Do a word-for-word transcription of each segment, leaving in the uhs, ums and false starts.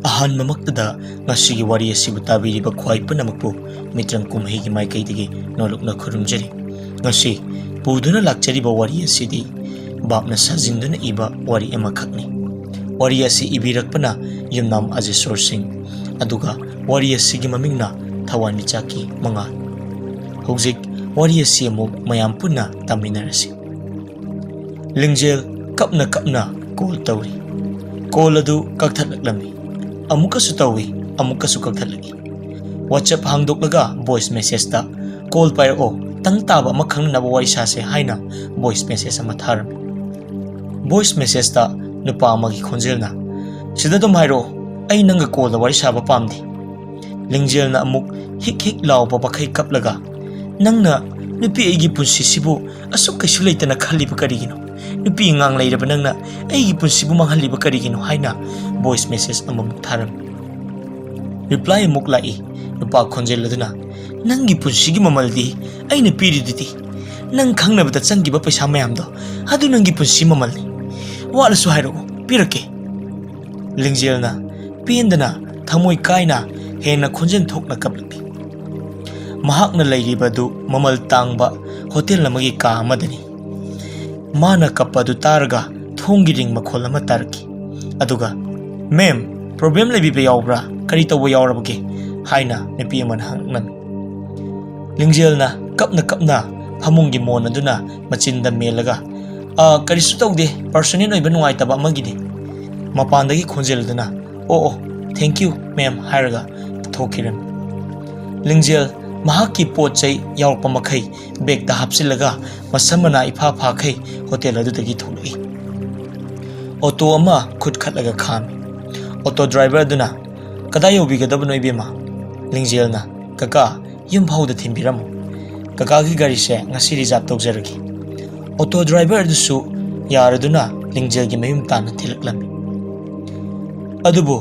ꯑꯍꯥꯟꯕꯃꯛꯇꯗ ꯉꯁꯤꯒꯤ ꯋꯥꯔꯤ ꯑꯁꯤꯕꯨ ꯇꯥꯕꯤꯔꯤꯕ ꯈ꯭ꯋꯥꯏ ꯄꯨꯝꯅꯃꯛꯄꯨ ꯃꯤꯇ꯭ꯔꯪ ꯀꯨꯝꯍꯩꯒꯤ ꯃꯥꯏꯀꯩꯗꯒꯤ ꯅꯣꯂꯨꯛꯅ ꯈꯨꯔꯨꯝꯖꯔꯤ꯫ ꯉꯁꯤ ꯄꯨꯗꯨꯅ ꯂꯥꯛꯆꯔꯤꯕ ꯋꯥꯔꯤ ꯑꯁꯤꯗꯤ ꯕꯥꯞꯅ ꯁꯥꯖꯤꯟꯗꯨꯅ ꯏꯕ ꯋꯥꯔꯤ ꯑꯃꯈꯛꯅꯤ꯫ ꯋꯥꯔꯤ ꯑꯁꯤ ꯏꯕꯤꯔꯛꯄꯅ ꯌꯨꯝꯅꯥꯝ ꯑꯖꯦꯁꯣꯔ ꯁꯤꯡ, ꯑꯗꯨꯒ ꯋꯥꯔꯤ ꯑꯁꯤꯒꯤ ꯃꯃꯤꯡꯅ ꯊꯋꯥꯟꯃꯤꯆꯥꯛꯀꯤ ꯃꯉꯥꯜ꯫ ꯍꯧꯖꯤꯛ ꯋꯥꯔꯤ ꯑꯁꯤ ꯑꯃꯨꯛ ꯃꯌꯥꯝ ꯄꯨꯟꯅ ꯇꯥꯃꯤꯟꯅꯔꯁꯤ꯫ ꯂꯤꯡꯖꯦꯜ ꯀꯞꯅ ꯀꯞꯅ ꯀꯣꯜ ꯇꯧꯔꯤ꯫ ꯀꯣꯜ ꯑꯗꯨ ꯀꯛꯊꯠꯂꯛꯂꯝꯃꯤ꯫ ꯑꯃꯨꯛꯀꯁꯨ ꯇꯧꯏ, ꯑꯃꯨꯛꯀꯁꯨ ꯀꯛꯊꯠꯂꯛꯏ꯫ WhatsApp ꯍꯥꯡꯗꯣꯛꯂꯒ ꯚꯣꯏꯁ ꯃꯦꯁꯦꯖꯇ "ꯀꯣꯜ ꯄꯥꯏꯔꯛꯑꯣ, ꯇꯪ ꯇꯥꯕ ꯑꯃ ꯈꯪꯅꯅꯕ ꯋꯥꯔꯤ ꯁꯥꯁꯦ" ꯍꯥꯏꯅ ꯚꯣꯏꯁ ꯃꯦꯁꯦꯖ ꯑꯃ ꯊꯥꯔꯝꯃꯤ꯫ ꯚꯣꯏꯁ ꯃꯦꯁꯦꯖꯇ ꯅꯨꯄꯥ ꯑꯃꯒꯤ ꯈꯣꯟꯖꯦꯜꯅ, "ꯁꯤꯗ ꯑꯗꯨꯝ ꯍꯥꯏꯔꯛꯑꯣ, ꯑꯩ ꯅꯪꯒ ꯀꯣꯜꯗ ꯋꯥꯔꯤ ꯁꯥꯕ ꯄꯥꯝꯗꯦ"꯫ ꯂꯤꯡꯖꯦꯜꯅ ꯑꯃꯨꯛ ꯍꯤꯛ ꯍꯤꯛ ꯂꯥꯎꯕ ꯃꯈꯩ ꯀꯞꯂꯒ, "ꯅꯪꯅ ꯅꯨꯄꯤ ꯑꯩꯒꯤ ꯄꯨꯟꯁꯤꯁꯤꯕꯨ ꯑꯁꯨꯛ ꯀꯩꯁꯨ ꯂꯩꯇꯅ ꯈꯜꯂꯤꯕ ꯀꯔꯤꯒꯤꯅꯣ? ꯅꯨꯄꯤ ꯑꯉꯥꯡ ꯂꯩꯔꯕ ꯅꯪꯅ ꯑꯩꯒꯤ ꯄꯨꯟꯁꯤꯕꯨ ꯃꯥꯡꯍꯜꯂꯤꯕ ꯀꯔꯤꯒꯤꯅꯣ?" ꯍꯥꯏꯅ ꯚꯣꯏꯁ ꯃꯦꯁꯦꯖ ꯑꯃꯃꯨꯛ ꯊꯥꯔꯝꯃꯤ꯫ ꯔꯤꯄ꯭ꯂꯥꯏ ꯑꯃꯨꯛ ꯂꯥꯛꯏ, ꯅꯨꯄꯥ ꯈꯣꯟꯖꯦꯜ ꯑꯗꯨꯅ, "ꯅꯪꯒꯤ ꯄꯨꯟꯁꯤꯒꯤ ꯃꯃꯜꯗꯤ ꯑꯩꯅ ꯄꯤꯔꯤꯗꯨꯗꯤ꯫ ꯅꯪ ꯈꯪꯅꯕꯗ ꯆꯪꯈꯤꯕ ꯄꯩꯁꯥ ꯃꯌꯥꯝꯗꯣ, ꯑꯗꯨ ꯅꯪꯒꯤ ꯄꯨꯟꯁꯤ ꯃꯃꯜꯅꯤ꯫ ꯋꯥꯠꯂꯁꯨ ꯍꯥꯏꯔꯛꯎ, ꯄꯤꯔꯛꯀꯦ"꯫ ꯂꯤꯡꯖꯦꯜꯅ ꯄꯦꯟꯗꯅ, ꯊꯃꯣꯏ ꯀꯥꯏꯅ, ꯍꯦꯟꯅ ꯈꯣꯟꯖꯦꯜ ꯊꯣꯛꯅ ꯀꯞꯂꯛꯂꯤ꯫ ꯃꯍꯥꯛꯅ ꯂꯩꯔꯤꯕꯗꯨ ꯃꯃꯜ ꯇꯥꯡꯕ ꯍꯣꯇꯦꯜ ꯑꯃꯒꯤ ꯀꯥ ꯑꯃꯗꯅꯤ꯫ ꯃꯥꯅ ꯀꯞꯄ ꯑꯗꯨ ꯇꯥꯔꯒ ꯊꯣꯡꯒꯤ ꯔꯤꯡ ꯃꯈꯣꯜ ꯑꯃ ꯇꯥꯔꯛꯈꯤ꯫ ꯑꯗꯨꯒ, "ꯃꯦꯝ, ꯄ꯭ꯔꯣꯕ꯭ꯂꯦꯝ ꯂꯩꯕꯤꯕ ꯌꯥꯎꯕ꯭ꯔꯥ? ꯀꯔꯤ ꯇꯧꯕ ꯌꯥꯎꯔꯕꯒꯦ?" ꯍꯥꯏꯅ ꯅꯨꯄꯤ ꯑꯃꯅ ꯍꯪꯂꯛꯂꯝꯃꯤ꯫ ꯂꯤꯡꯖꯦꯜꯅ ꯀꯞꯅ ꯀꯞꯅ ꯐꯃꯨꯡꯒꯤ ꯃꯣꯟ ꯑꯗꯨꯅ ꯃꯆꯤꯟꯗ ꯃꯦꯜꯂꯒ, "ꯑ, ꯀꯔꯤꯁꯨ ꯇꯧꯗꯦ, ꯄꯔꯁꯣꯅꯦꯜ ꯑꯣꯏꯕ ꯅꯨꯡꯉꯥꯏꯇꯕ ꯑꯃꯒꯤꯅꯤ"꯫ ꯃꯄꯥꯟꯗꯒꯤ ꯈꯣꯟꯖꯦꯜ ꯑꯗꯨꯅ, "ꯑꯣ, ꯑꯣ, thank you, ꯃꯦꯝ" ꯍꯥꯏꯔꯒ ꯊꯣꯛꯈꯤꯔꯝꯃꯤ꯫ ꯂꯤꯡꯖꯦꯜ ꯃꯍꯥꯛꯀꯤ ꯄꯣꯠ ꯆꯩ ꯌꯥꯎꯔꯛꯄ ꯃꯈꯩ ꯕꯦꯒꯇ ꯍꯥꯞꯆꯤꯜꯂꯒ ꯃꯁꯝ ꯃꯅꯥ ꯏꯐꯥ ꯐꯥꯈꯩ ꯍꯣꯇꯦꯜ ꯑꯗꯨꯗꯒꯤ ꯊꯣꯛꯂꯛꯏ꯫ ꯑꯣꯇꯣ ꯑꯃ ꯈꯨꯠ ꯈꯠꯂꯒ ꯈꯥꯝꯃꯤ꯫ ꯑꯣꯇꯣ ꯗ꯭ꯔꯥꯏꯚꯔ ꯑꯗꯨꯅ, "ꯀꯗꯥꯏ ꯌꯧꯕꯤꯒꯗꯕꯅꯣ ꯏꯕꯦꯝꯃ?" ꯂꯤꯡꯖꯦꯜꯅ, "ꯀꯀꯥ, ꯌꯨꯝ ꯐꯥꯎꯗ ꯊꯤꯟꯕꯤꯔꯝꯃꯨ꯫ ꯀꯀꯥꯒꯤ ꯒꯥꯔꯤꯁꯦ ꯉꯁꯤ ꯔꯤꯖꯥꯕ ꯇꯧꯖꯔꯒꯦ"꯫ ꯑꯣꯇꯣ ꯗ꯭ꯔꯥꯏꯚꯔ ꯑꯗꯨꯁꯨ ꯌꯥꯔꯗꯨꯅ ꯂꯤꯡꯖꯦꯜꯒꯤ ꯃꯌꯨꯝ ꯇꯥꯟꯅ ꯊꯤꯜꯂꯛꯂꯝꯃꯤ꯫ ꯑꯗꯨꯕꯨ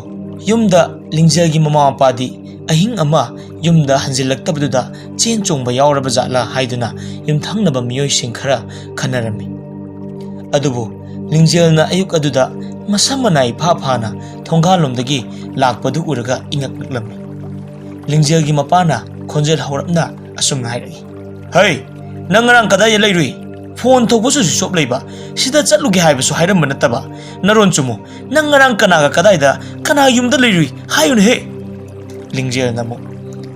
ꯌꯨꯝꯗ ꯂꯤꯡꯖꯦꯜꯒꯤ ꯃꯃꯥ ꯃꯄꯥꯗꯤ ꯑꯍꯤꯡ ꯑꯃ ꯌꯨꯝꯗ ꯍꯟꯖꯤꯜꯂꯛꯇꯕꯗꯨꯗ ꯆꯦꯟ ꯆꯣꯡꯕ ꯌꯥꯎꯔꯕ ꯖꯥꯠꯂꯥ ꯍꯥꯏꯗꯨꯅ ꯌꯨꯝꯊꯪꯅꯕ ꯃꯤꯑꯣꯏꯁꯤꯡ ꯈꯔ ꯈꯟꯅꯔꯝꯃꯤ꯫ ꯑꯗꯨꯕꯨ ꯂꯤꯡꯖꯦꯜꯅ ꯑꯌꯨꯛ ꯑꯗꯨꯗ ꯃꯁꯝ ꯃꯅꯥꯏ ꯐꯥ ꯐꯥꯅ ꯊꯣꯡꯒꯥꯜꯂꯣꯝꯗꯒꯤ ꯂꯥꯛꯄꯗꯨ ꯎꯔꯒ ꯏꯉꯛ ꯉꯛꯂꯝꯃꯤ꯫ ꯂꯤꯡꯖꯦꯜꯒꯤ ꯃꯄꯥꯅ ꯈꯣꯟꯖꯦꯜ ꯍꯧꯔꯞꯅ ꯑꯁꯨꯝꯅ ꯍꯥꯏꯔꯛꯏ, "ꯍꯩ, ꯅꯪ ꯉꯔꯥꯡ ꯀꯗꯥꯏꯗ ꯂꯩꯔꯨꯏ? ꯐꯣꯟ ꯇꯧꯕꯁꯨ ꯁ꯭ꯋꯤꯆ ꯑꯣꯐ ꯂꯩꯕ, ꯁꯤꯗ ꯆꯠꯂꯨꯒꯦ ꯍꯥꯏꯕꯁꯨ ꯍꯥꯏꯔꯝꯕ ꯅꯠꯇꯕ, ꯅꯔꯣꯟ ꯆꯨꯝꯃꯨ, ꯅꯪ ꯉꯔꯥꯡ ꯀꯅꯥꯒ ꯀꯗꯥꯏꯗ, ꯀꯅꯥ ꯌꯨꯝꯗ ꯂꯩꯔꯨꯏ ꯍꯥꯏꯌꯨꯅꯦꯍꯦ?" ꯂꯤꯡꯖꯦꯜꯅ ꯑꯃꯨꯛ,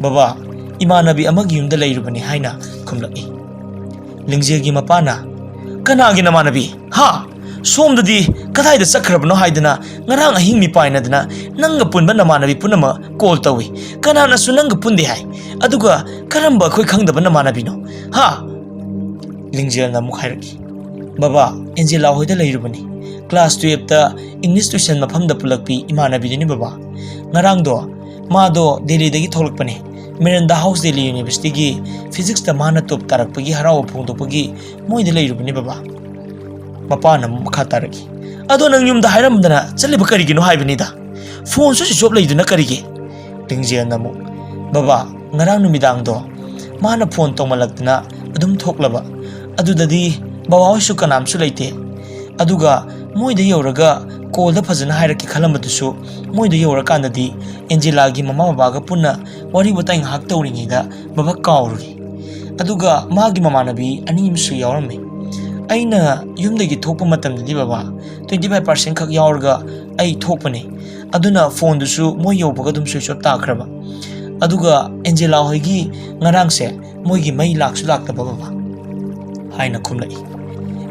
"ꯕꯕꯥ, ꯏꯃꯥꯟꯅꯕꯤ ꯑꯃꯒꯤ ꯌꯨꯝꯗ ꯂꯩꯔꯨꯕꯅꯤ" ꯍꯥꯏꯅ ꯈꯨꯝꯂꯛꯏ꯫ ꯂꯤꯡꯖꯦꯜꯒꯤ ꯃꯄꯥꯅ, "ꯀꯅꯥꯒꯤ ꯅꯃꯥꯟꯅꯕꯤ? ꯍꯥ? ꯁꯣꯝꯗꯗꯤ ꯀꯗꯥꯏꯗ ꯆꯠꯈ꯭ꯔꯕꯅꯣ ꯍꯥꯏꯗꯅ ꯉꯔꯥꯡ ꯑꯍꯤꯡ ꯃꯤꯄꯥꯏꯅꯗꯅ ꯅꯪꯒ ꯄꯨꯟꯕ ꯅꯃꯥꯟꯅꯕꯤ ꯄꯨꯝꯅꯃꯛ ꯀꯣꯜ ꯇꯧꯏ꯫ ꯀꯅꯥꯅꯁꯨ ꯅꯪꯒ ꯄꯨꯟꯗꯦ ꯍꯥꯏ꯫ ꯑꯗꯨꯒ ꯀꯔꯝꯕ ꯑꯩꯈꯣꯏ ꯈꯪꯗꯕ ꯅꯃꯥꯟꯅꯕꯤꯅꯣ? ꯍꯥ?" ꯂꯤꯡꯖꯦꯜꯅ ꯑꯃꯨꯛ ꯍꯥꯏꯔꯛꯏ, "ꯕꯕꯥ, ꯑꯦꯟꯖꯦꯂꯥ ꯍꯣꯏꯗ ꯂꯩꯔꯨꯕꯅꯤ꯫ ꯀ꯭ꯂꯥꯁ ꯇꯨꯌꯦꯜꯞꯇ ꯏꯪꯂꯤꯁ ꯇ꯭ꯌꯨꯁꯟ ꯃꯐꯝꯗ ꯄꯨꯜꯂꯛꯄꯤ ꯏꯃꯥꯟꯅꯕꯤꯗꯨꯅꯤ ꯕꯕꯥ꯫ ꯉꯔꯥꯡꯗꯣ ꯃꯥꯗꯣ ꯗꯦꯜꯂꯤꯗꯒꯤ ꯊꯣꯛꯂꯛꯄꯅꯦ꯫ ꯃꯤꯔꯟꯗꯥ ꯍꯥꯎꯁ ꯗꯦꯜꯂꯤ ꯌꯨꯅꯤꯚꯔꯁꯤꯇꯤꯒꯤ ꯐꯤꯖꯤꯛꯁꯇ ꯃꯥꯅ ꯇꯣꯞ ꯇꯥꯔꯛꯄꯒꯤ ꯍꯔꯥꯎꯕ ꯐꯣꯡꯗꯣꯛꯄꯒꯤ ꯃꯣꯏꯗ ꯂꯩꯔꯨꯕꯅꯤ ꯕꯕꯥ꯫" ꯃꯄꯥꯅ ꯑꯃꯨꯛ ꯃꯈꯥ ꯇꯥꯔꯛꯏ, "ꯑꯗꯣ ꯅꯪ ꯌꯨꯝꯗ ꯍꯥꯏꯔꯝꯗꯅ ꯆꯠꯂꯤꯕ ꯀꯔꯤꯒꯤꯅꯣ ꯍꯥꯏꯕꯅꯤꯗ? ꯐꯣꯟꯁꯨ ꯁ꯭ꯋꯤꯆ ꯑꯣꯐ ꯂꯩꯗꯨꯅ ꯀꯔꯤꯒꯤ?" ꯂꯤꯡꯖꯦꯜꯅ ꯑꯃꯨꯛ, "ꯕꯕꯥ, ꯉꯔꯥꯡ ꯅꯨꯃꯤꯗꯥꯡꯗꯣ ꯃꯥꯅ ꯐꯣꯟ ꯇꯧꯃꯜꯂꯛꯇꯅ ꯑꯗꯨꯝ ꯊꯣꯛꯂꯕ꯫ ꯑꯗꯨꯗꯗꯤ ꯕꯕꯥ ꯍꯣꯏꯁꯨ ꯀꯅꯥꯝꯁꯨ ꯂꯩꯇꯦ꯫ ꯑꯗꯨꯒ ꯃꯣꯏꯗ ꯌꯧꯔꯒ ꯀꯣꯜꯗ ꯐꯖꯅ ꯍꯥꯏꯔꯛꯀꯦ ꯈꯜꯂꯝꯕꯗꯨꯁꯨ ꯃꯣꯏꯗ ꯌꯧꯔꯀꯥꯟꯗꯗꯤ ꯑꯦꯟꯖꯦꯂꯥꯒꯤ ꯃꯃꯥ ꯕꯕꯥꯒ ꯄꯨꯟꯅ ꯋꯥꯔꯤ ꯋꯥꯇꯥꯏ ꯉꯥꯏꯍꯥꯛ ꯇꯧꯔꯤꯉꯩꯗ ꯕꯕꯥ ꯀꯥꯎꯔꯨꯔꯦ꯫ ꯑꯗꯨꯒ ꯃꯥꯒꯤ ꯃꯃꯥꯟꯅꯕꯤ ꯑꯅꯤ ꯑꯃꯁꯨ ꯌꯥꯎꯔꯝꯃꯦ꯫ ꯑꯩꯅ ꯌꯨꯝꯗꯒꯤ ꯊꯣꯛꯄ ꯃꯇꯝꯗꯗꯤ ꯕꯕꯥ, ꯇ꯭ꯋꯦꯟꯇꯤ ꯐꯥꯏꯚ ꯄꯥꯔꯁꯦꯟ ꯈꯛ ꯌꯥꯎꯔꯒ ꯑꯩ ꯊꯣꯛꯄꯅꯦ꯫ ꯑꯗꯨꯅ ꯐꯣꯟꯗꯨꯁꯨ ꯃꯣꯏ ꯌꯧꯕꯒ ꯑꯗꯨꯝ ꯁ꯭ꯋꯤꯆ ꯑꯣꯐ ꯇꯥꯈ꯭ꯔꯕ꯫ ꯑꯗꯨꯒ ꯑꯦꯟꯖꯦꯂꯥ ꯍꯣꯏꯒꯤ ꯉꯔꯥꯡꯁꯦ ꯃꯣꯏꯒꯤ ꯃꯩ ꯂꯥꯛꯁꯨ ꯂꯥꯛꯇꯕ ꯕꯕꯥ" ꯍꯥꯏꯅ ꯈꯨꯝꯂꯛꯏ꯫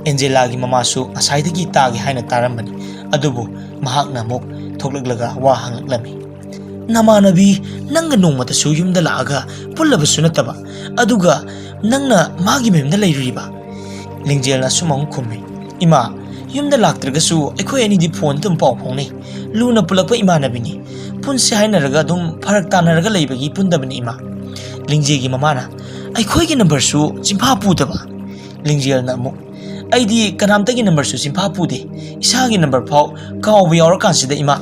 ꯑꯦꯟꯖꯦꯂꯥꯒꯤ ꯃꯃꯥꯁꯨ ꯉꯁꯥꯏꯗꯒꯤ ꯇꯥꯒꯦ ꯍꯥꯏꯅ ꯇꯥꯔꯝꯕꯅꯤ, ꯑꯗꯨꯕꯨ ꯃꯍꯥꯛꯅ ꯑꯃꯨꯛ ꯊꯣꯛꯂꯛꯂꯒ ꯋꯥ ꯍꯪꯂꯛꯂꯝꯃꯤ꯫ "ꯅꯃꯥꯟꯅꯕꯤ ꯅꯪꯒ ꯅꯣꯡꯃꯇꯁꯨ ꯌꯨꯝꯗ ꯂꯥꯛꯑꯒ ꯄꯨꯜꯂꯕꯁꯨ ꯅꯠꯇꯕ, ꯑꯗꯨꯒ ꯅꯪꯅ ꯃꯥꯒꯤ ꯃꯌꯨꯝꯗ ꯂꯩꯔꯨꯔꯤꯕ?" ꯂꯤꯡꯖꯦꯜꯅ ꯑꯁꯨꯝ ꯑꯃꯨꯛ ꯈꯨꯝꯃꯤ, "ꯏꯃꯥ, ꯌꯨꯝꯗ ꯂꯥꯛꯇ꯭ꯔꯒꯁꯨ ꯑꯩꯈꯣꯏ ꯑꯅꯤꯗꯤ ꯐꯣꯟꯗ ꯑꯗꯨꯝ ꯄꯥꯎ ꯐꯥꯎꯅꯩ꯫ ꯂꯨꯅ ꯄꯨꯜꯂꯛꯄ ꯏꯃꯥꯟꯅꯕꯤꯅꯤ꯫ ꯄꯨꯟꯁꯦ ꯍꯥꯏꯅꯔꯒ ꯑꯗꯨꯝ ꯐꯔꯛ ꯇꯥꯅꯔꯒ ꯂꯩꯕꯒꯤ ꯄꯨꯟꯗꯕꯅꯤ ꯏꯃꯥ꯫" ꯂꯤꯡꯖꯦꯜꯒꯤ ꯃꯃꯥꯅ, "ꯑꯩꯈꯣꯏꯒꯤ ꯅꯝꯕꯔꯁꯨ ꯆꯤꯟꯐꯥ ꯄꯨꯗꯕ?" ꯂꯤꯡꯖꯦꯜꯅ ꯑꯃꯨꯛ, "ꯑꯩꯗꯤ ꯀꯅꯥꯝꯇꯒꯤ ꯅꯝꯕꯔꯁꯨ ꯆꯤꯟꯐꯥ ꯄꯨꯗꯦ꯫ ꯏꯁꯥꯒꯤ ꯅꯝꯕꯔ ꯐꯥꯎ ꯀꯥꯎꯕ ꯌꯥꯎꯔꯀꯥꯟꯁꯤꯗ ꯏꯃꯥ꯫"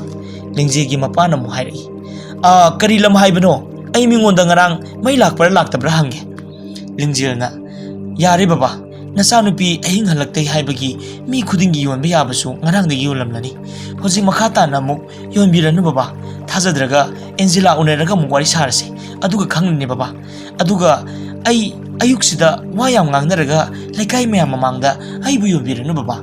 ꯂꯤꯡꯖꯦꯜꯒꯤ ꯃꯄꯥꯅ ꯑꯃꯨꯛ ꯍꯥꯏꯔꯛꯏ, "ꯑꯥ, ꯀꯔꯤ ꯂꯝ ꯍꯥꯏꯕꯅꯣ? ꯑꯩ ꯃꯤꯉꯣꯟꯗ ꯉꯔꯥꯡ ꯃꯩ ꯂꯥꯛꯄ꯭ꯔꯥ ꯂꯥꯛꯇꯕ꯭ꯔꯥ ꯍꯪꯒꯦ꯫" ꯂꯤꯡꯖꯦꯜꯅ, "ꯌꯥꯔꯦ ꯕꯕꯥ, ꯅꯆꯥꯅꯨꯄꯤ ꯑꯍꯤꯡ ꯍꯜꯂꯛꯇꯦ ꯍꯥꯏꯕꯒꯤ ꯃꯤ ꯈꯨꯗꯤꯡꯒꯤ ꯌꯣꯟꯕ ꯌꯥꯕꯁꯨ ꯉꯔꯥꯡꯗꯒꯤ ꯌꯣꯜꯂꯝꯂꯅꯤ꯫ ꯍꯧꯖꯤꯛ ꯃꯈꯥ ꯇꯥꯅ ꯑꯃꯨꯛ ꯌꯣꯟꯕꯤꯔꯅꯨ ꯕꯕꯥ꯫ ꯊꯥꯖꯗ꯭ꯔꯒ ꯑꯦꯟꯖꯦꯂꯥ ꯎꯅꯔꯒ ꯑꯃꯨꯛ ꯋꯥꯔꯤ ꯁꯥꯔꯁꯦ꯫ ꯑꯗꯨꯒ ꯈꯪꯂꯅꯤ ꯕꯕꯥ꯫ ꯑꯗꯨꯒ ꯑꯩ ꯑꯌꯨꯛꯁꯤꯗ ꯋꯥ ꯌꯥꯝ ꯉꯥꯡꯅꯔꯒ ꯂꯩꯀꯥꯏ ꯃꯌꯥꯝ ꯃꯃꯥꯡꯗ ꯑꯩꯕꯨ ꯌꯣꯟꯕꯤꯔꯅꯨ ꯕꯕꯥ꯫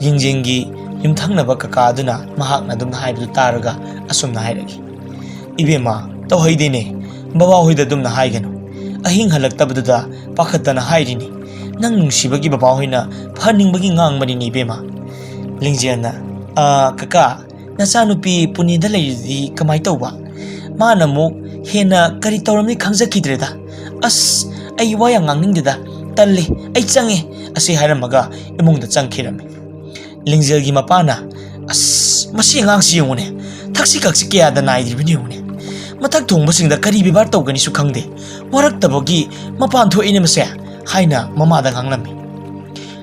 ꯂꯤꯡꯖꯦꯜꯒꯤ ꯌꯨꯝꯊꯪꯅꯕ ꯀꯀꯥ ꯑꯗꯨꯅ ꯃꯍꯥꯛꯅ ꯑꯗꯨꯝꯅ ꯍꯥꯏꯕꯗꯨ ꯇꯥꯔꯒ ꯑꯁꯨꯝꯅ ꯍꯥꯏꯔꯛꯏ, "ꯏꯕꯦꯝꯃ, ꯇꯧꯍꯩꯗꯦꯅꯦ꯫ ꯕꯕꯥ ꯍꯣꯏꯗ ꯑꯗꯨꯝꯅ ꯍꯥꯏꯒꯅꯨ꯫ ꯑꯍꯤꯡ ꯍꯜꯂꯛꯇꯕꯗꯨꯗ ꯄꯥꯈꯠꯇꯅ ꯍꯥꯏꯔꯤꯅꯤ꯫ ꯅꯪ ꯅꯨꯡꯁꯤꯕꯒꯤ ꯕꯕꯥ ꯍꯣꯏꯅ ꯐꯍꯟꯅꯤꯡꯕꯒꯤ ꯉꯥꯡꯕꯅꯤꯅꯦ ꯏꯕꯦꯝꯃ꯫" ꯂꯤꯡꯖꯦꯜꯅ, "ꯑꯥ, ꯀꯀꯥ, ꯅꯆꯥꯅꯨꯄꯤ ꯄꯨꯅꯦꯗ ꯂꯩꯔꯤꯗꯨꯗꯤ ꯀꯃꯥꯏ ꯇꯧꯕ?" ꯃꯥꯅ ꯑꯃꯨꯛ ꯍꯦꯟꯅ ꯀꯔꯤ ꯇꯧꯔꯝꯅꯤ ꯈꯪꯖꯈꯤꯗ꯭ꯔꯦꯗ꯫ "ꯑꯁ, ꯑꯩ ꯋꯥ ꯌꯥꯝ ꯉꯥꯡꯅꯤꯡꯗꯦꯗ, ꯇꯜꯂꯤ, ꯑꯩ ꯆꯪꯉꯦ," ꯑꯁꯤ ꯍꯥꯏꯔꯝꯃꯒ ꯏꯃꯨꯡꯗ ꯆꯪꯈꯤꯔꯝꯃꯤ꯫ ꯂꯤꯡꯖꯦꯜꯒꯤ ꯃꯄꯥꯅ, "ꯑꯁ, ꯃꯁꯤ ꯑꯉꯥꯡꯁꯤ ꯌꯦꯡꯉꯨꯅꯦ, ꯊꯛꯁꯤ ꯈꯛꯁꯤ ꯀꯌꯥꯗ ꯅꯥꯏꯗ꯭ꯔꯤꯕꯅꯤ ꯌꯦꯡꯉꯨꯅꯦ, ꯃꯊꯛ ꯊꯣꯡꯕꯁꯤꯡꯗ ꯀꯔꯤ ꯕꯦꯕꯥꯔ ꯇꯧꯒꯅꯤꯁꯨ ꯈꯪꯗꯦ, ꯋꯥꯔꯛꯇꯕꯒꯤ ꯃꯄꯥꯟ ꯊꯣꯛꯏꯅꯦ ꯃꯁꯦ," ꯍꯥꯏꯅ ꯃꯃꯥꯗ ꯉꯥꯡꯂꯝꯃꯤ꯫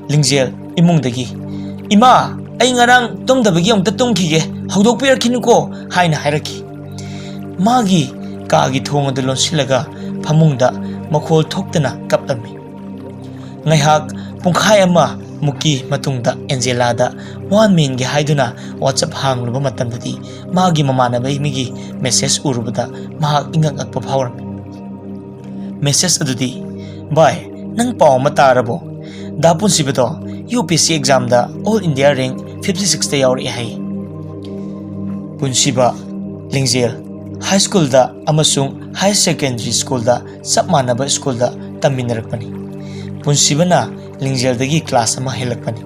ꯂꯤꯡꯖꯦꯜ ꯏꯃꯨꯡꯗꯒꯤ, "ꯏꯃꯥ, ꯑꯩ ꯉꯔꯥꯡ ꯇꯨꯝꯗꯕꯒꯤ ꯑꯃꯨꯛꯇ ꯇꯨꯝꯈꯤꯒꯦ, ꯍꯧꯗꯣꯛꯄꯤꯔꯛꯈꯤꯅꯨꯀꯣ," ꯍꯥꯏꯅ ꯍꯥꯏꯔꯛꯈꯤ꯫ ꯃꯥꯒꯤ ꯀꯥꯒꯤ ꯊꯣꯡ ꯑꯗꯨ ꯂꯣꯟꯁꯤꯜꯂꯒ ꯐꯃꯨꯡꯗ ꯃꯈꯣꯜ ꯊꯣꯛꯇꯅ ꯀꯞꯂꯝꯃꯤ꯫ ꯉꯥꯏꯍꯥꯛ ꯄꯨꯡꯈꯥꯏ ꯑꯃ ꯃꯨꯛꯀꯤ ꯃꯇꯨꯡꯗ ꯑꯦꯟꯖꯦꯂꯥꯗ ꯋꯥ ꯃꯦꯟꯒꯦ ꯍꯥꯏꯗꯨꯅ WhatsApp ꯍꯥꯡꯂꯨꯕ ꯃꯇꯝꯗꯗꯤ ꯃꯥꯒꯤ ꯃꯃꯥꯟꯅꯕ ꯑꯃꯒꯤ message ꯎꯔꯨꯕꯗ ꯃꯍꯥꯛ ꯏꯉꯛ ꯉꯛꯄ ꯐꯥꯎꯔꯝꯃꯤ꯫ Message ꯑꯗꯨꯗꯤ, "ꯚꯥꯏ, ꯅꯪ ꯄꯥꯎ ꯑꯃ ꯇꯥꯔꯕꯣ? ꯗꯥ ꯄꯨꯟꯁꯤꯕꯗꯣ UPSC examꯗ All India rank fifty sixꯇ ꯌꯥꯎꯔꯛꯑꯦ ꯍꯥꯏ꯫" ꯄꯨꯟꯁꯤꯕ, ꯂꯤꯡꯖꯦꯜ high schoolꯗ ꯑꯃꯁꯨꯡ higher secondary schoolꯗ ꯆꯞ ꯃꯥꯟꯅꯕ schoolꯗ ꯇꯝꯃꯤꯟꯅꯔꯛꯄꯅꯤ꯫ ꯄꯨꯟꯁꯤꯕꯅ ꯂꯤꯡꯖꯦꯜꯗꯒꯤ class ꯑꯃ ꯍꯦꯜꯂꯛꯄꯅꯤ꯫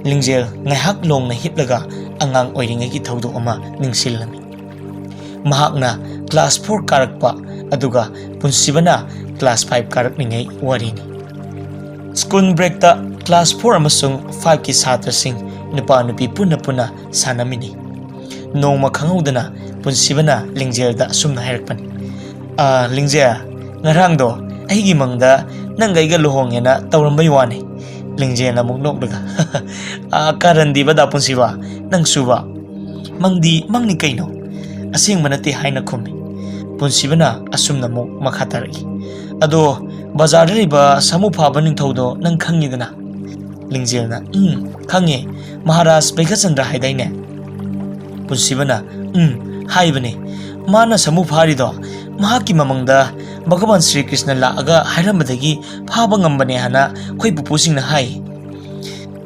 ꯂꯤꯡꯖꯦꯜ ꯉꯥꯏꯍꯥꯛ ꯂꯣꯡꯅ ꯍꯤꯞꯂꯒ ꯑꯉꯥꯡ ꯑꯣꯏꯔꯤꯉꯩꯒꯤ ꯊꯧꯗꯣꯛ ꯑꯃ ꯅꯤꯡꯁꯤꯡꯂꯝꯃꯤ꯫ ꯃꯍꯥꯛꯅ class four ꯀꯥꯔꯛꯄ, ꯑꯗꯨꯒ ꯄꯨꯟꯁꯤꯕꯅ class five ꯀꯥꯔꯛꯂꯤꯉꯩ ꯋꯥꯔꯤꯅꯤ꯫ School breakꯇ class four ꯑꯃꯁꯨꯡ fiveꯀꯤ ꯁꯥꯇ꯭ꯔꯁꯤꯡ ꯅꯨꯄꯥ ꯅꯨꯄꯤ ꯄꯨꯟꯅ ꯄꯨꯟꯅ ꯁꯥꯟꯅꯃꯤꯟꯅꯩ꯫ ꯅꯣꯡꯃ ꯈꯪꯍꯧꯗꯅ ꯄꯨꯟꯁꯤꯕꯅ ꯂꯤꯡꯖꯦꯜꯗ ꯑꯁꯨꯝꯅ ꯍꯥꯏꯔꯛꯄꯅꯤ, "ꯑꯥ, ꯂꯤꯡꯖꯦꯜ, ꯉꯔꯥꯡꯗꯣ ꯑꯩꯒꯤ ꯃꯪꯗ ꯅꯪꯒ ꯑꯩꯒ ꯂꯨꯍꯣꯡꯉꯦꯅ ꯇꯧꯔꯝꯕꯩ ꯋꯥꯅꯤ꯫" ꯂꯤꯡꯖꯦꯜꯅ ꯑꯃꯨꯛ ꯅꯣꯛꯂꯒ, "ꯑꯥ, ꯀꯥꯔꯟꯗꯤꯕ ꯗꯥ ꯄꯨꯟꯁꯤꯕ, ꯅꯪꯁꯨꯕ꯫ ꯃꯪꯗꯤ ꯃꯪꯅꯤ ꯀꯩꯅꯣ, ꯑꯁꯦꯡꯕ ꯅꯠꯇꯦ," ꯍꯥꯏꯅ ꯈꯨꯝꯃꯤ꯫ ꯄꯨꯟꯁꯤꯕꯅ ꯑꯁꯨꯝꯅ ꯑꯃꯨꯛ ꯃꯈꯥ ꯇꯥꯔꯛꯏ, "ꯑꯗꯣ ꯕꯖꯥꯔꯗ ꯂꯩꯕ ꯁꯥꯃꯨ ꯐꯥꯕ ꯅꯤꯡꯊꯧꯗꯣ ꯅꯪ ꯈꯪꯉꯤꯗꯅ?" ꯂꯤꯡꯖꯦꯜꯅ, "ꯎꯝ, ꯈꯪꯉꯦ꯫ ꯃꯍꯥꯔꯥꯖ ꯕꯩꯒꯆꯟꯗ꯭ꯔ ꯍꯥꯏꯗꯥꯏꯅꯦ?" ꯄꯨꯟꯁꯤꯕꯅ, "ꯎꯝ, ꯍꯥꯏꯕꯅꯦ꯫ ꯃꯥꯅ ꯁꯥꯃꯨ ꯐꯥꯔꯤꯗꯣ ꯃꯍꯥꯛꯀꯤ ꯃꯃꯥꯡꯗ ꯚꯒꯋꯥꯟ ꯁ꯭ꯔꯤ ꯀ꯭ꯔꯤꯁꯅ ꯂꯥꯛꯑꯒ ꯍꯥꯏꯔꯝꯕꯗꯒꯤ ꯐꯥꯕ ꯉꯝꯕꯅꯦ ꯍꯥꯏꯅ ꯑꯩꯈꯣꯏ ꯄꯨꯄꯨꯁꯤꯡꯅ ꯍꯥꯏ꯫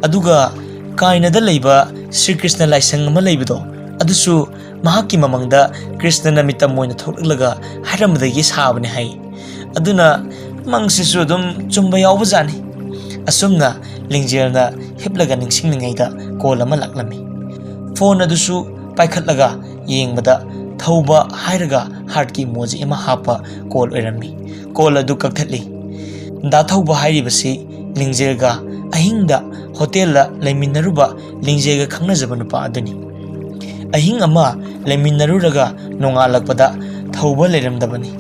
ꯑꯗꯨꯒ ꯀꯥꯏꯅꯗ ꯂꯩꯕ ꯁ꯭ꯔꯤ ꯀ꯭ꯔꯤꯁꯅ ꯂꯥꯏꯁꯪ ꯑꯃ ꯂꯩꯕꯗꯣ, ꯑꯗꯨꯁꯨ ꯃꯍꯥꯛꯀꯤ ꯃꯃꯥꯡꯗ ꯀ꯭ꯔꯤꯁꯅꯅ ꯃꯤꯇꯝ ꯑꯣꯏꯅ ꯊꯣꯛꯂꯛꯂꯒ ꯍꯥꯏꯔꯝꯕꯗꯒꯤ ꯁꯥꯕꯅꯦ ꯍꯥꯏ꯫ ꯑꯗꯨꯅ ꯃꯪꯁꯤꯁꯨ ꯑꯗꯨꯝ ꯆꯨꯝꯕ ꯌꯥꯎꯕꯖꯥꯠꯅꯤ꯫" ꯑꯁꯨꯝꯅ ꯂꯤꯡꯖꯦꯜꯅ ꯍꯤꯞꯂꯒ ꯅꯤꯡꯁꯤꯡꯂꯤꯉꯩꯗ ꯀꯣꯜ ꯑꯃ ꯂꯥꯛꯂꯝꯃꯤ꯫ ꯐꯣꯟ ꯑꯗꯨꯁꯨ ꯄꯥꯏꯈꯠꯂꯒ ꯌꯦꯡꯕꯗ ꯊꯧꯕ ꯍꯥꯏꯔꯒ ꯍꯥꯔꯠꯀꯤ ꯏꯃꯣꯖꯤ ꯑꯃ ꯍꯥꯞꯄ ꯀꯣꯜ ꯑꯣꯏꯔꯝꯃꯤ꯫ ꯀꯣꯜ ꯑꯗꯨ ꯀꯛꯊꯠꯂꯤ꯫ ꯗꯥ ꯊꯧꯕ ꯍꯥꯏꯔꯤꯕꯁꯤ ꯂꯤꯡꯖꯦꯜꯒ ꯑꯍꯤꯡꯗ ꯍꯣꯇꯦꯜꯗ ꯂꯩꯃꯤꯟꯅꯔꯨꯕ ꯂꯤꯡꯖꯦꯜꯒ ꯈꯪꯅꯖꯕ ꯅꯨꯄꯥ ꯑꯗꯨꯅꯤ꯫ ꯑꯍꯤꯡ ꯑꯃ ꯂꯩꯃꯤꯟꯅꯔꯨꯔꯒ ꯅꯣꯡꯉꯥꯜꯂꯛꯄꯗ ꯊꯧꯕ ꯂꯩꯔꯝꯗꯕꯅꯤ꯫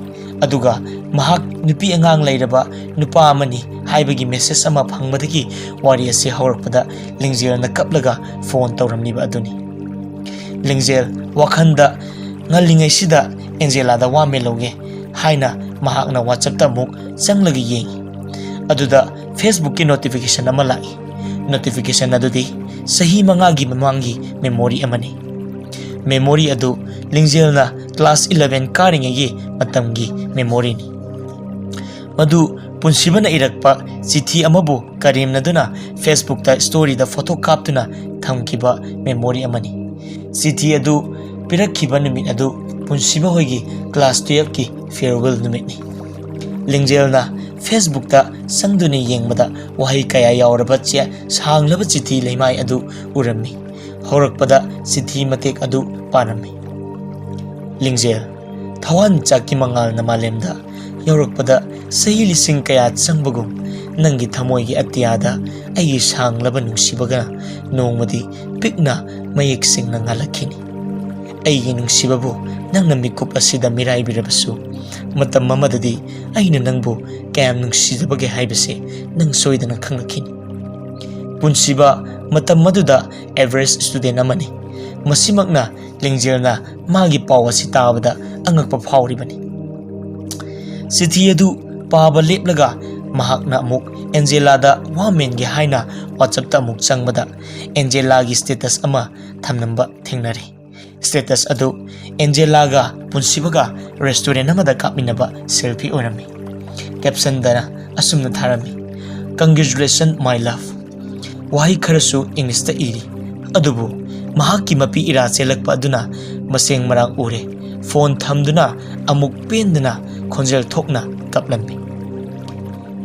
ꯑꯗꯨꯒ ꯃꯍꯥꯛ ꯅꯨꯄꯤ ꯑꯉꯥꯡ ꯂꯩꯔꯕ ꯅꯨꯄꯥ ꯑꯃꯅꯤ ꯍꯥꯏꯕꯒꯤ ꯃꯦꯁꯦꯖ ꯑꯃ ꯐꯪꯕꯗꯒꯤ ꯋꯥꯔꯤ ꯑꯁꯤ ꯍꯧꯔꯛꯄꯗ ꯂꯤꯡꯖꯦꯜꯅ ꯀꯞꯂꯒ ꯐꯣꯟ ꯇꯧꯔꯝꯂꯤꯕ ꯑꯗꯨꯅꯤ꯫ ꯂꯤꯡꯖꯦꯜ ꯋꯥꯈꯜꯗ ꯉꯜꯂꯤꯉꯩꯁꯤꯗ ꯑꯦꯟꯖꯦꯂꯥꯗ ꯋꯥ ꯃꯦꯜꯍꯧꯒꯦ ꯍꯥꯏꯅ ꯃꯍꯥꯛꯅ ꯋꯥꯆꯞꯇ ꯑꯃꯨꯛ ꯆꯪꯂꯒ ꯌꯦꯡꯉꯤ꯫ ꯑꯗꯨꯗ ꯐꯦꯁꯕꯨꯛꯀꯤ ꯅꯣꯇꯤꯐꯤꯀꯦꯁꯟ ꯑꯃ ꯂꯥꯛꯏ꯫ ꯅꯣꯇꯤꯐꯤꯀꯦꯁꯟ ꯑꯗꯨꯗꯤ ꯆꯍꯤ ꯃꯉꯥꯒꯤ ꯃꯃꯥꯡꯒꯤ ꯃꯦꯃꯣꯔꯤ ꯑꯃꯅꯤ꯫ ꯃꯦꯃꯣꯔꯤ ꯑꯗꯨ ꯂꯤꯡꯖꯦꯜꯅ ꯀ꯭ꯂꯥꯁ ꯏꯂꯚꯦꯟ ꯀꯥꯔꯤꯉꯩꯒꯤ ꯃꯇꯝꯒꯤ ꯃꯦꯃꯣꯔꯤꯅꯤ꯫ ꯃꯗꯨ ꯄꯨꯟꯁꯤꯕꯅ ꯏꯔꯛꯄ ꯆꯤꯊꯤ ꯑꯃꯕꯨ ꯀꯔꯦꯝꯅꯗꯨꯅ ꯐꯦꯁꯕꯨꯛꯇ ꯁ꯭ꯇꯣꯔꯤꯗ ꯐꯣꯇꯣ ꯀꯥꯞꯇꯨꯅ ꯊꯝꯈꯤꯕ ꯃꯦꯃꯣꯔꯤ ꯑꯃꯅꯤ꯫ ꯆꯤꯊꯤ ꯑꯗꯨ ꯄꯤꯔꯛꯈꯤꯕ ꯅꯨꯃꯤꯠ ꯑꯗꯨ ꯄꯨꯟꯁꯤꯕ ꯍꯣꯏꯒꯤ ꯀ꯭ꯂꯥꯁ ꯇꯨꯌꯦꯜꯐꯀꯤ ꯐꯤꯌꯔꯋꯦꯜ ꯅꯨꯃꯤꯠꯅꯤ꯫ ꯂꯤꯡꯖꯦꯜꯅ ꯐꯦꯁꯕꯨꯛꯇ ꯆꯪꯗꯨꯅ ꯌꯦꯡꯕꯗ ꯋꯥꯍꯩ ꯀꯌꯥ ꯌꯥꯎꯔꯕ ꯆꯦ ꯁꯥꯡꯂꯕ ꯆꯤꯊꯤ ꯂꯩꯃꯥꯏ ꯑꯗꯨ ꯎꯔꯝꯃꯤ꯫ ꯍꯧꯔꯛꯄꯗ ꯆꯤꯊꯤ ꯃꯇꯦꯛ ꯑꯗꯨ ꯄꯥꯔꯝꯃꯤ꯫ ꯂꯤꯡꯖꯦꯜ, ꯊꯋꯥꯟꯃꯤꯆꯥꯛꯀꯤ ꯃꯉꯥꯜꯅ ꯃꯥꯂꯦꯝꯗ ꯌꯧꯔꯛꯄꯗ ꯆꯍꯤ ꯂꯤꯁꯤꯡ ꯀꯌꯥ ꯆꯪꯕꯒꯨꯝ, ꯅꯪꯒꯤ ꯊꯃꯣꯏꯒꯤ ꯑꯇꯤꯌꯥꯗ ꯑꯩꯒꯤ ꯁꯥꯡꯂꯕ ꯅꯨꯡꯁꯤꯕꯒ ꯅꯣꯡꯃꯗꯤ ꯄꯤꯛꯅ ꯃꯌꯦꯛ ꯁꯦꯡꯅ ꯉꯥꯜꯂꯛꯈꯤꯅꯤ꯫ ꯑꯩꯒꯤ ꯅꯨꯡꯁꯤꯕꯕꯨ ꯅꯪꯅ ꯃꯤꯀꯨꯞ ꯑꯁꯤꯗ ꯃꯤꯔꯥꯏꯕꯤꯔꯕꯁꯨ, ꯃꯇꯝ ꯑꯃꯗꯗꯤ ꯑꯩꯅ ꯅꯪꯕꯨ ꯀꯌꯥꯝ ꯅꯨꯡꯁꯤꯖꯕꯒꯦ ꯍꯥꯏꯕꯁꯤ ꯅꯪ ꯁꯣꯏꯗꯅ ꯈꯪꯂꯛꯈꯤꯅꯤ꯫ ꯄꯨꯟꯁꯤꯕ, ꯃꯇꯝ ꯑꯗꯨꯗ ꯑꯦꯚꯔꯦꯖ ꯁ꯭ꯇꯨꯗꯦꯟ ꯑꯃꯅꯤ꯫ ꯃꯁꯤꯃꯛꯅ ꯂꯤꯡꯖꯦꯜꯅ ꯃꯥꯒꯤ ꯄꯥꯎ ꯑꯁꯤ ꯇꯥꯕꯗ ꯑꯉꯛꯄ ꯐꯥꯎꯔꯤꯕꯅꯤ꯫ ꯆꯤꯊꯤ ꯑꯗꯨ ꯄꯥꯕ ꯂꯦꯞꯂꯒ ꯃꯍꯥꯛꯅ ꯑꯃꯨꯛ ꯑꯦꯟꯖꯦꯂꯥꯗ ꯋꯥ ꯃꯦꯟꯒꯦ ꯍꯥꯏꯅ WhatsAppꯇ ꯑꯃꯨꯛ ꯆꯪꯕꯗ ꯑꯦꯟꯖꯦꯂꯥꯒꯤ status ꯑꯃ ꯊꯝꯂꯝꯕ ꯊꯦꯡꯅꯔꯦ꯫ Status ꯑꯗꯨ ꯑꯦꯟꯖꯦꯂꯥꯒ ꯄꯨꯟꯁꯤꯕꯒ restaurant ꯑꯃꯗ ꯀꯥꯞꯃꯤꯟꯅꯕ selfie ꯑꯣꯏꯔꯝꯃꯤ꯫ Captionꯗꯅ ꯑꯁꯨꯝꯅ ꯊꯥꯔꯝꯃꯤ, "Congratulations, my love"꯫ ꯋꯥꯍꯩ ꯈꯔꯁꯨ Englishꯇ ꯏꯔꯤ, ꯑꯗꯨꯕꯨ ꯃꯍꯥꯛꯀꯤ ꯃꯄꯤ ꯏꯔꯥ ꯆꯦꯜꯂꯛꯄ ꯑꯗꯨꯅ ꯃꯁꯦꯡ ꯃꯔꯥꯡ ꯎꯔꯦ꯫ Phone ꯊꯝꯗꯨꯅ ꯑꯃꯨꯛ ꯄꯦꯟꯗꯅ ꯈꯣꯟꯖꯦꯜ ꯊꯣꯛꯅ ꯀꯞꯂꯝꯃꯤ꯫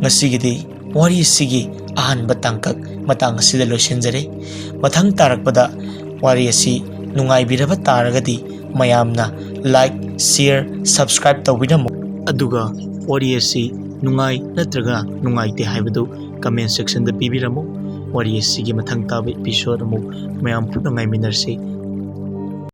ꯉꯁꯤꯒꯤꯗꯤ ꯋꯥꯔꯤ ꯑꯁꯤꯒꯤ ꯑꯍꯥꯟꯕ ꯇꯥꯡꯀꯛ ꯃꯇꯥꯡ ꯑꯁꯤꯗ ꯂꯣꯏꯁꯤꯟꯖꯔꯦ꯫ ꯃꯊꯪ ꯇꯥꯔꯛꯄꯗ ꯋꯥꯔꯤ ꯑꯁꯤ ꯅꯨꯡꯉꯥꯏꯕꯤꯔꯕ ꯇꯥꯔꯒꯗꯤ ꯃꯌꯥꯝꯅ like, share, subscribe ꯇꯧꯕꯤꯔꯝꯃꯨ꯫ ꯑꯗꯨꯒ ꯋꯥꯔꯤ ꯑꯁꯤ ꯅꯨꯡꯉꯥꯏ ꯅꯠꯇ꯭ꯔꯒ ꯅꯨꯡꯉꯥꯏꯇꯦ ꯍꯥꯏꯕꯗꯨ comment sectionꯗ ꯄꯤꯕꯤꯔꯝꯃꯨ꯫ ꯋꯥꯔꯤ ꯑꯁꯤꯒꯤ ꯃꯊꯪ ꯇꯥꯕ episode ꯑꯃꯨꯛ ꯃꯌꯥꯝ ꯄꯨꯟꯅ ꯉꯥꯏꯃꯤꯟꯅꯔꯁꯤ꯫